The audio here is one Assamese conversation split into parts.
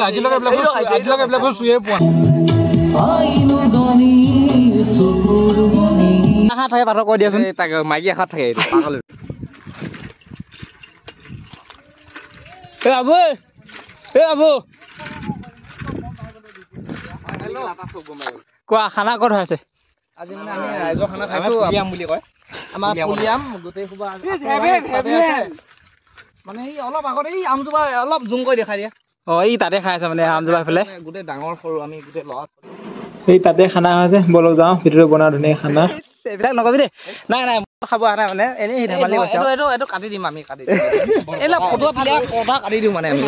আজিলৈকে এইবিলাক চুয়ে পোৱা আশা থাকে পাঠক কৈ দিয়াচোন। তাকে মাইকী আশাত থাকে এইটো পাগল। এ আবু, এ আবু, কোৱা খানা ক'ত হৈ আছে? আজি মানে আমি ৰাইজৰ খানা খাইছো, পুলিয়াম বুলি কয় আমাৰ পুলিয়াম। গোটেই সোপা মানে এই অলপ আগতে এই আমজোপা অলপ জুম কৰি দেখাই দিয়া। অ এই তাতে খাই আছে মানে আমজোপা ফালে গোটেই ডাঙৰ সৰু আমি গোটেই ল'ৰা এই তাতে খানা হৈ আছে। বলক যাওঁ ভিতৰত বনা ধুনীয়া খানা। এইবিলাক নকবি দেই। নাই নাই খাব অহা নাই মানে এনেই ধেমালি কৈছে। এইটো এইটো কাটি দিম আমি, কাটি দিম এইবিলাক ফটোৱা প্লেয়াৰ পৰ্দা কাটি দিওঁ মানে আমি।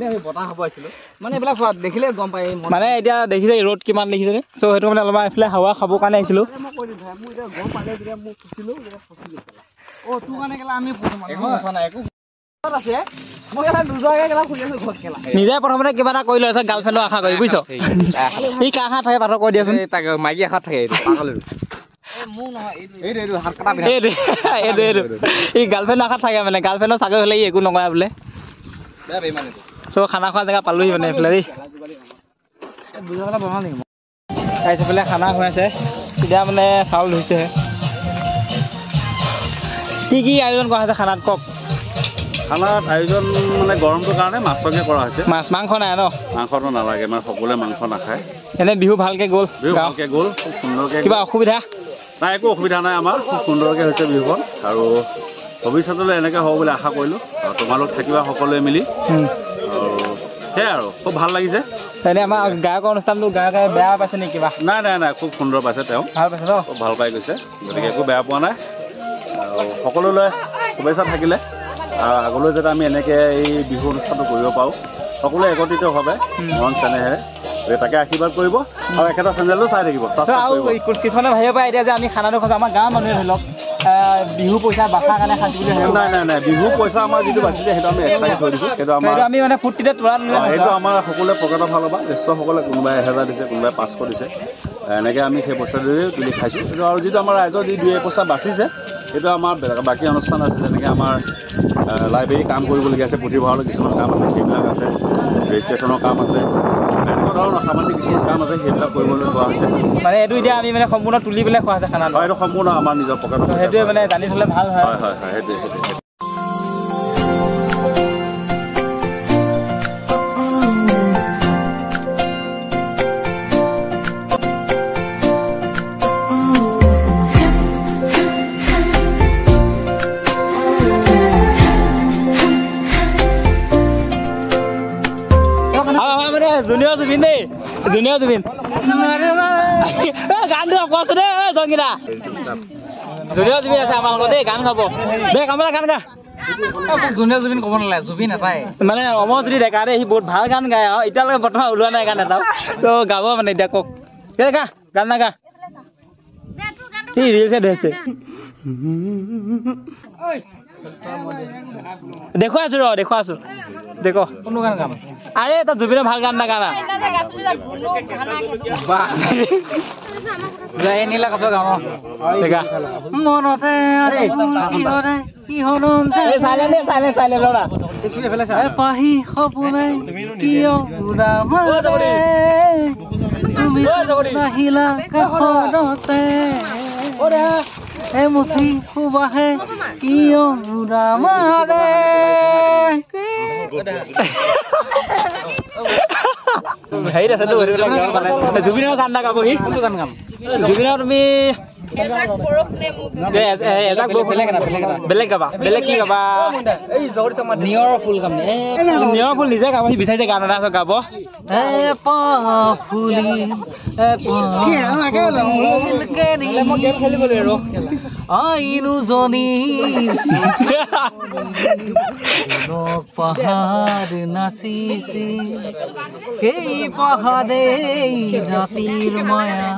আমি বতাহ খাব আহিছিলোঁ মানে এইবিলাক চোৱা দেখিলে গম পায় মানে এতিয়া দেখিছে ৰ'দ কিমান দেখিছে। চ' সেইটো মানে অলপমান এইফালে হাৱা খাবৰ কাৰণে আহিছিলোঁ। নিজে প্ৰথমতে কিবা এটা কৰি লৈ আছে গাৰ্লফ্ৰেণ্ডৰ আশা কৰি বুজিছ। ই কাৰ আশা থাকে পাঠক কৈ দিয়াচোন। তাকে মাইকী আশাত থাকে এইটো পাগল। এইটো এইটো ই গাৰ্লফ্ৰেণ্ডৰ আশাত থাকে মানে গাৰ্লফ্ৰেণ্ডৰ চাকৰি হ'লে ই একো নকৰা বোলে। চ' খানা খোৱা জেগা পালোহি মানে এইফালে দেই। এইফালে খানা হৈ আছে এতিয়া মানে চাউল ধুইছেহে। কি কি আয়োজন কৰা হৈছে খানাত কওক? খানাত আয়োজন মানে গৰমটোৰ কাৰণে মাছকে কৰা হৈছে। মাছ মাংস নাই ন? মাংসটো নালাগে মানে সকলোৱে মাংস নাখায়। এনে বিহু ভালকে গ'ল? বিহু ভালকে গ'ল, খুব সুন্দৰকে। কিবা অসুবিধা নাই? একো অসুবিধা নাই, আমাৰ খুব সুন্দৰকে হৈছে বিহুখন আৰু ভৱিষ্যতলৈ এনেকৈ হ'ব বুলি আশা কৰিলোঁ। আৰু তোমালোক থাকিবা সকলোৱে মিলি আৰু সেয়াই আৰু খুব ভাল লাগিছে। এনে আমাৰ গায়কৰ অনুষ্ঠানটো গায়কে বেয়া পাইছে নেকি কিবা? নাই নাই নাই, খুব সুন্দৰ পাইছে তেওঁ, ভাল পাইছে ন? খুব ভাল পাই গৈছে, গতিকে একো বেয়া পোৱা নাই। আৰু সকলোলৈ শুভেচ্ছা থাকিলে আৰু আগলৈ যাতে আমি এনেকৈ এই বিহু অনুষ্ঠানটো কৰিব পাৰোঁ সকলোৱে একত্ৰিতভাৱে মৰম চেনেহেৰে, তাকে আশীৰ্বাদ কৰিব আৰু একেটা চেনেলো চাই থাকিব। আৰু কিছুমানে ভাবিব পাৰে এতিয়া যে আমি খানাটো খাইছোঁ, আমাৰ গাঁৱৰ মানুহে ধৰি লওক বিহু পইচা বাচাৰ কাৰণে খাইছোঁ বুলি। নাই নাই নাই, বিহু পইচা আমাৰ যিটো বাচিছে সেইটো আমি এক্সট্ৰাকৈ থৈ দিছোঁ। সেইটো আমাৰ আমি মানে ফূৰ্তিতে তোলা সেইটো আমাৰ সকলোৱে পকেটৰ ফালৰ পৰা জ্যেষ্ঠসকলে কোনোবাই 1000 দিছে, কোনোবাই 500 দিছে, এনেকৈ আমি সেই পইচাটোৰে তুলি খাইছোঁ। সেইটো আৰু যিটো আমাৰ ৰাইজৰ যি 2 পইচা বাচিছে সেইটো আমাৰ বাকী অনুষ্ঠান আছে, যেনেকৈ আমাৰ লাইব্ৰেৰী কাম কৰিবলগীয়া আছে, পুথিভঁৰালৰ কিছুমান কাম আছে, সেইবিলাক আছে, ৰেজিষ্ট্ৰেশ্যনৰ কাম আছে, এনেকুৱা ধৰণৰ সামাজিক কিছুমান কাম আছে, সেইবিলাক কৰিবলৈ যোৱা হৈছে। মানে এইটো এতিয়া আমি মানে সম্পূৰ্ণ তুলি পেলাই খোৱা হৈছে খানাটো। হয়, এইটো সম্পূৰ্ণ আমাৰ নিজৰ পকেটত। সেইটোৱে মানে জানি থ'লে ভাল হয়। হয় হয় হয়, সেইটোৱে সেইটোৱে। জুনিয়ৰ জুবিন দেই, জুনিয়ৰ জুবিন গানটো কোৱাচোন দেই জংগীতা। জুনিয়ৰ জুবিন আছে আমাৰ লগত দেই, গান গাব দেই। কামলা গান গা। জুনিয়ৰ জুবিন ক'ব নালাগে, জুবিন এটাই মানে অমৰজ্যোতি ডেকা দেই, সি বহুত ভাল গান গায় আৰু এতিয়ালৈকে বৰ্তমান ওলোৱা নাই গান এটাও। ত' গাব মানে এতিয়া কওক গা গান না গা। সি ৰিলচে ধৰিছে, দেখুৱাই আছো ৰ, দেখুৱাই আছো। দেখো কোনটো গান গাম? আৰে তই জুবিনৰ ভাল গান না গানা। এমুঠি সুবাসে কিয় উৰা মাৰে? হেৰিত আছেতো জুবিনৰ গান না গাব সি। কোনটো গান গাম? জুবিনৰ তুমি এজাক বেলেগ গাবা, বেলেগ কি গাবা? নিয়ৰৰ ফুল গাম। নিয়ৰৰ ফুল নিজে গাব, সি বিচাৰিছে গান এটা গাব। পাহাৰ নাচিছে সেই পাহাৰেই ৰাতিৰ মায়া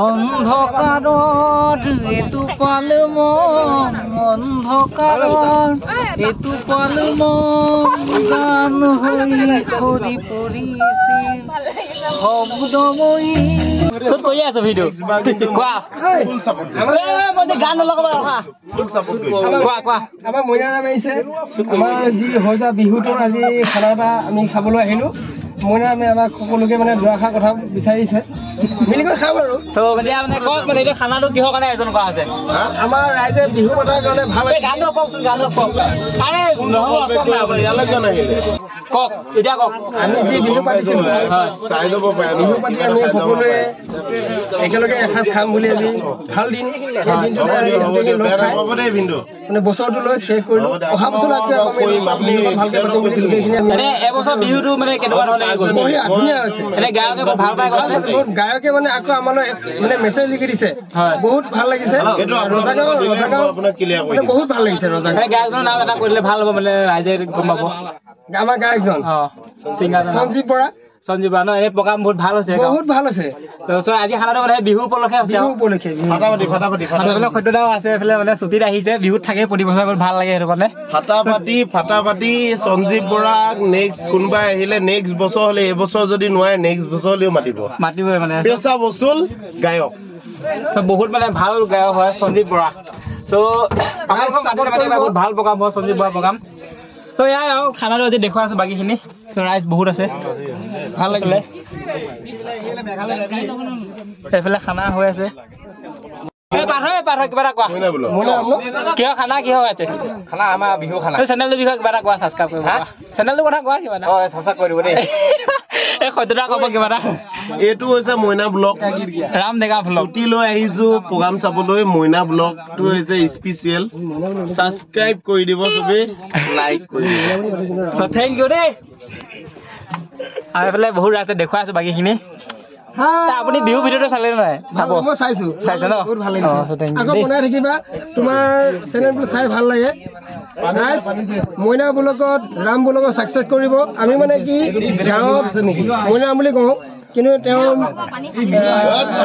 অন্ধকাৰৰ এটোপাল মন, অন্ধকাৰৰ এটোপাল মন গান হৈ সৰি পৰিছিল। শব্দময়ী। চুট কৰি আছো ভিডিঅ'। কোৱা, মই যে গান নলগাব ৰখা। কোৱা কোৱা। আমাৰ মইনাৰাম আহিছে। আমাৰ যি হৈ যোৱা বিহুটোৰ আজি খানা এটা আমি খাবলৈ আহিলোঁ। মইনাৰামে আমাক সকলোকে মানে দুআষাৰ কথা বিচাৰিছে, মিলি কৰি খাম আৰু। ত' এতিয়া মানে কওক, মানে এতিয়া খানাটো কিহৰ কাৰণে আয়োজন কৰা হৈছে? আমাৰ ৰাইজে বিহু পতাৰ কাৰণে ভাল। গানটো কওকচোন, গানটো কওক। আৰে নহ'ব, কওক না আপুনি। কওক এতিয়া, কওক। আমি যি বিহু পাতিছিলোঁ, বিহু পাতি আমি সকলোৱে একেলগে এসাঁজ খাম বুলি আজি ভাল দিন। এই দিনটোতে আমি গোটেইখিনি লগ খাই মানে বছৰটো লৈ শেষ কৰিলোঁ। অহা বছৰ আকৌ আমি ভালকে পাতিম বুলি গোটেইখিনি আমি। এনে এবছৰ বিহুটো মানে কেনেকুৱা ধৰণে গ'ল? বঢ়িয়া, ধুনীয়া হৈছে। এনে গায়কে বহুত ভাল পাই গ'ল? বহুত গায়কে মানে আকৌ আমালৈ মানে মেছেজ লিখি দিছে, বহুত ভাল লাগিছে। ৰজাগাঁও, ৰজাগাঁও মানে বহুত ভাল লাগিছে। ৰজাগাঁও গায়কজনৰ নাম এটা কৈ দিলে ভাল হ'ব, মানে ৰাইজে গম পাব। আমাৰ গায়কজন ছিংগাৰ সঞ্জীৱ বৰা। সঞ্জীৱ বৰা ন? এই প্ৰগ্ৰাম বহুত ভাল হৈছে, বহুত ভাল হৈছে। আজি খানাটো মানে বিহু উপলক্ষে আছে। বিহু উপলক্ষে। এইফালে সত্যদাও আছে, এইফালে মানে ছুটিত আহিছে, বিহুত থাকে প্ৰতি বছৰ, বহুত ভাল লাগে সেইটো কাৰণে। ফাটাফাটি ফাটাফাটি। সঞ্জীৱ বৰাক নেক্সট কোনোবাই আহিলে নেক্সট বছৰ হ'লে, এইবছৰ যদি নোৱাৰে নেক্সট বছৰ হ'লেও মাতিব, মাতিবই মানে। পেচা বচুল গায়ক, বহুত মানে ভাল গায়ক হয় সঞ্জীৱ বৰা। চ' বহুত ভাল প্ৰগ্ৰাম হয় সঞ্জীৱ বৰা প্ৰগ্ৰাম। ত' এয়াই আৰু খানাটো আজি দেখুৱাই আছো বাকীখিনি। চ' ৰাইজ বহুত আছে, ভাল লাগিলে। এইফালে খানা হৈ আছে। পাথৰ কিবা এটা কোৱা, কিহৰ খানা, কিহৰ আছে খানা? আমাৰ বিহু খানা। চেনেলটোৰ বিষয়ে কিবা এটা কোৱা, ছাবস্ক্ৰাইব কৰিব চেনেলটোৰ কথা কোৱা কিবা এটা। ছাবস্ক্ৰাইব কৰি দিব দেই। এই সত্যদা ক'ব কিবা এটা। এইটো হৈছে মইনা ব্লগ, ৰাম ডেকা ব্লগ। ছুটি লৈ আহিছো প্ৰগ্ৰাম চাবলৈ। মইনা ব্লগটো হৈছে স্পেচিয়েল, ছাবস্ক্ৰাইব কৰি দিব চবেই, লাইক কৰি দিব। Thank U দেই। আৰু এইফালে বহুত আছে, দেখুৱাই আছো বাকীখিনি। আপুনি বিহু ভিডিঅ'টো চালে নাই? চাব, মই চাইছো। চাইছে ন? বহুত ভাল লাগিছে। আকৌ বনাই থাকিবা, তোমাৰ চেনেলটো চাই ভাল লাগে। মইনা ব্লগত, ৰাম ব্লগত ছাকচেছ কৰিব। আমি মানে কি গাঁৱত মইনা বুলি কওঁ, কিন্তু তেওঁ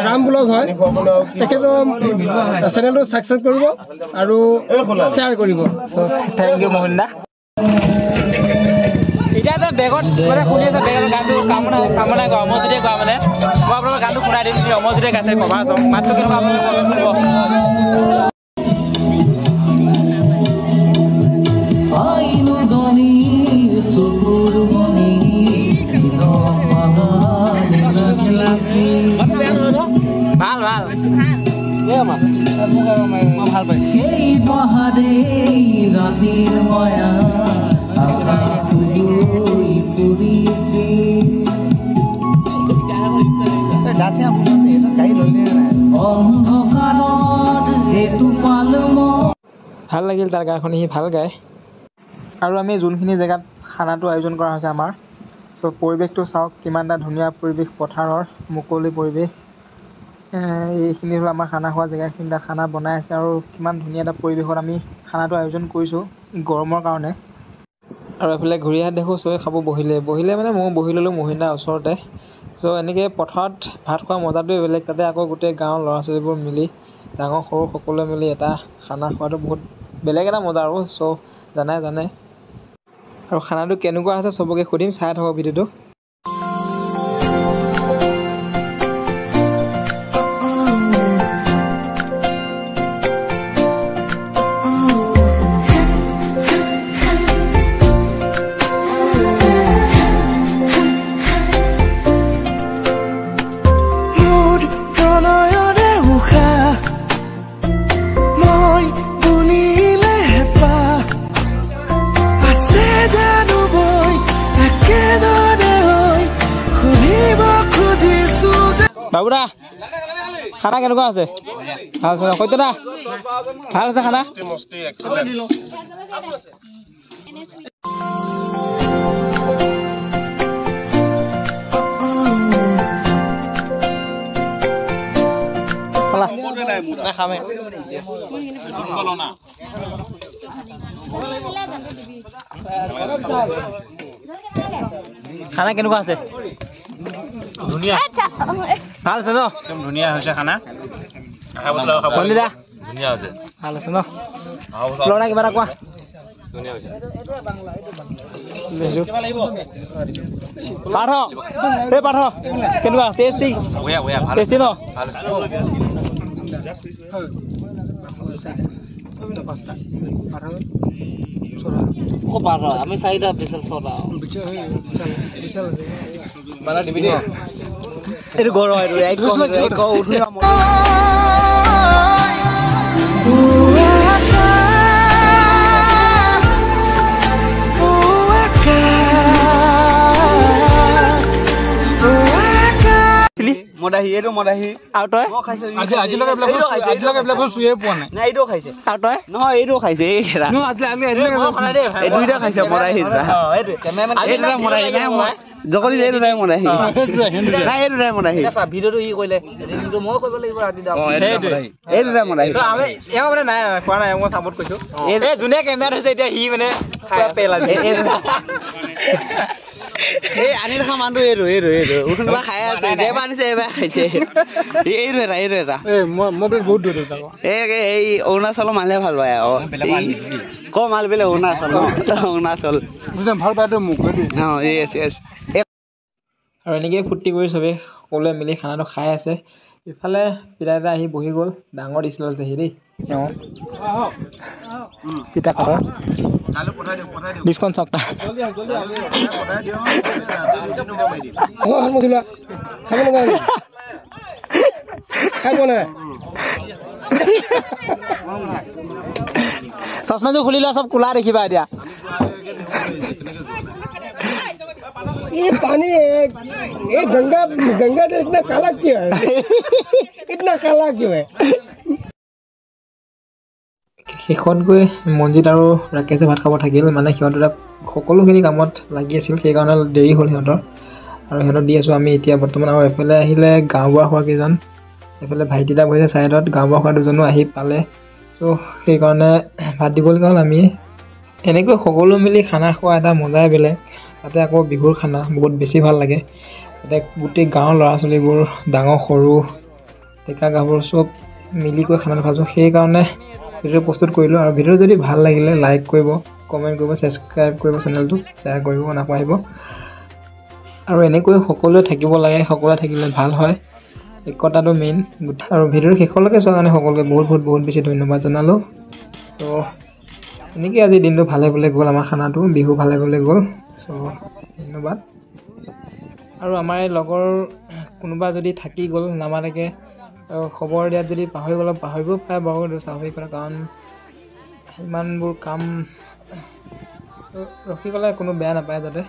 ৰাম ব্লগ হয়। তেখেতৰ চেনেলটো ছাকচেছ কৰিব আৰু শ্বেয়াৰ কৰিব। Thank U Mohan দা। এতিয়া যে বেগত মানে শুনি আছে বেগৰ গানটো, কামনা কামনা গোৱা অমৰজ্যোতিয়ে গোৱা, মানে মই আপোনালোকৰ গানটো শুনাই দিম। অমৰজ্যোতিয়ে গাইছে কভাৰ চং, মাতটো কেনেকুৱা আপোনালোকে ক'ব। ভাল ভাল, মই ভাল পাইছোঁ। ভাল লাগিল তাৰ গান শুনি, সি ভাল গায়। আৰু আমি যোনখিনি জেগাত খানাটো আয়োজন কৰা হৈছে আমাৰ, চ' পৰিৱেশটো চাওক কিমান এটা ধুনীয়া পৰিৱেশ, পথাৰৰ মুকলি পৰিৱেশ। এইখিনি হ'ল আমাৰ খানা খোৱা জেগাখিনি, তাত খানা বনাই আছে। আৰু কিমান ধুনীয়া এটা পৰিৱেশত আমি খানাটো আয়োজন কৰিছোঁ গৰমৰ কাৰণে। আৰু এইফালে ঘূৰি অহাত দেখোঁ চবেই খাব বহিলে, বহিলে মানে ময়ো বহি ল'লোঁ মহিলাৰ ওচৰতে। চ' এনেকৈ পথাৰত ভাত খোৱা মজাটোৱে বেলেগ, তাতে আকৌ গোটেই গাঁৱৰ ল'ৰা ছোৱালীবোৰ মিলি, ডাঙৰ সৰু সকলোৱে মিলি এটা খানা খোৱাটো বহুত বেলেগ এটা মজা আৰু। চ' জানাই জানে। আৰু খানাটো কেনেকুৱা হৈছে চবকে সুধিম, চাই থাকক ভিডিঅ'টো। বাবুদা, খানা কেনেকুৱা আছে? ভাল আছে। সত্যদা, ভাল আছে খানা? খানা কেনেকুৱা আছে? ধুনীয়া। ভাল আছে ন? একদম ধুনীয়া হৈছে খানা। ধুনীয়া হৈছে, ভাল আছে ন? ল'ৰা কিবা এটা কোৱা। পাৰ্থ, এই পাৰ্থ কেনেকুৱা টেষ্টি? টেষ্টি ন? আমি চাৰিটা বিশাল ছটা এইটো গৰম, এইটো মদাহী, এইটো মদাহী। আৰু তই? আজিলৈকে এইবিলাক চুয়ে পোৱা নাই। নাই, এইটোও খাইছে। আৰু তই? নহয়, এইটোও খাইছে। এই দুইটা খাইছে মদাহী। এই মদাহী নাই, মই জগতি, এইটো নাই মদাহী, নাই এইটো নাই মদাহী। ভিডিঅ'টো ই কৰিলে, মই কৰিব লাগিব। এইটো নাই মদাহী। আমি এওঁ মানে নাই খোৱা নাই, মই চাপৰ্ট কৰিছো। এই যোনে কেমেৰা ধৰিছে এতিয়া সি মানে এই আনি থকা মানুহটো এইটো এইটো এইটো উঠোন খাই আছে, যেবাৰ আনিছে এইবাৰ খাইছে। এইটো এটা, এইটো এটা। এই অৰুণাচলৰ মানুহে ভাল পায় আকৌ। ক মাল বেলেগ অৰুণাচল, অৰুণাচল ভাল পায়তো মোক। অঁ, য়েছ য়েছ। আৰু এনেকৈয়ে ফূৰ্তি কৰি চবেই সকলোৱে মিলি খানাটো খাই আছে। ইফালে পিতা এটা আহি বহি গ'ল, ডাঙৰ ডিছ লৈছেহি দেই এওঁ। পিতা খাব ডিছখন চাওক। চশমাযোৰ খুলি লোৱা, চব কোলা দেখিবা এতিয়া। ये पानी ये गंगा, गंगा तो इतना काला क्यों है? इतना काला क्यों है? শেষত গৈ মঞ্জিত আৰু ৰাকেশে ভাত খাব থাকিল। মানে সিহঁত দুটা সকলোখিনি কামত লাগি আছিল, সেইকাৰণে দেৰি হ'ল সিহঁতৰ। আৰু সিহঁতক দি আছোঁ আমি এতিয়া বৰ্তমান। আৰু এফালে আহিলে গাঁওবুঢ়া খোৱা কেইজন, এইফালে ভাইটি এটা বহিছে ছাইডত, গাঁওবুঢ়া খোৱা দুজনো আহি পালে। চ' সেইকাৰণে ভাত দিবলগীয়া হ'ল আমি। এনেকৈ সকলো মিলি খানা খোৱা এটা মজাই বেলেগ। তাতে আকৌ বিহুৰ খানা বহুত বেছি ভাল লাগে। তাতে গোটেই গাঁৱৰ ল'ৰা ছোৱালীবোৰ, ডাঙৰ সৰু, ডেকা গাভৰু চব মিলি কৰি খানাটো খাইছোঁ। সেইকাৰণে ভিডিঅ'টো প্ৰস্তুত কৰিলোঁ। আৰু ভিডিঅ'টো যদি ভাল লাগিলে লাইক কৰিব, কমেণ্ট কৰিব, ছাবস্ক্ৰাইব কৰিব চেনেলটো, শ্বেয়াৰ কৰিব নাপাহৰিব। আৰু এনেকৈ সকলোৱে থাকিব লাগে, সকলোৱে থাকিলে ভাল হয়, একতাটো মেইন। আৰু ভিডিঅ'টো শেষলৈকে চোৱাৰ কাৰণে সকলোকে বহুত বহুত বহুত বেছি ধন্যবাদ জনালোঁ। ত' এনেকৈ আজি দিনটো ভালে ভালে গ'ল, আমাৰ খানাটো বিহু ভালে ভালে গ'ল। চ' ধন্যবাদ। আৰু আমাৰ এই লগৰ কোনোবা যদি থাকি গ'ল নামাতাকৈ, খবৰ দিয়াত যদি পাহৰি গ'ল, পাহৰিবও পাৰে বাৰু, এইটো স্বাভাৱিক কথা, কাৰণ ইমানবোৰ কাম ৰখি গ'লে কোনো বেয়া নাপায় যাতে।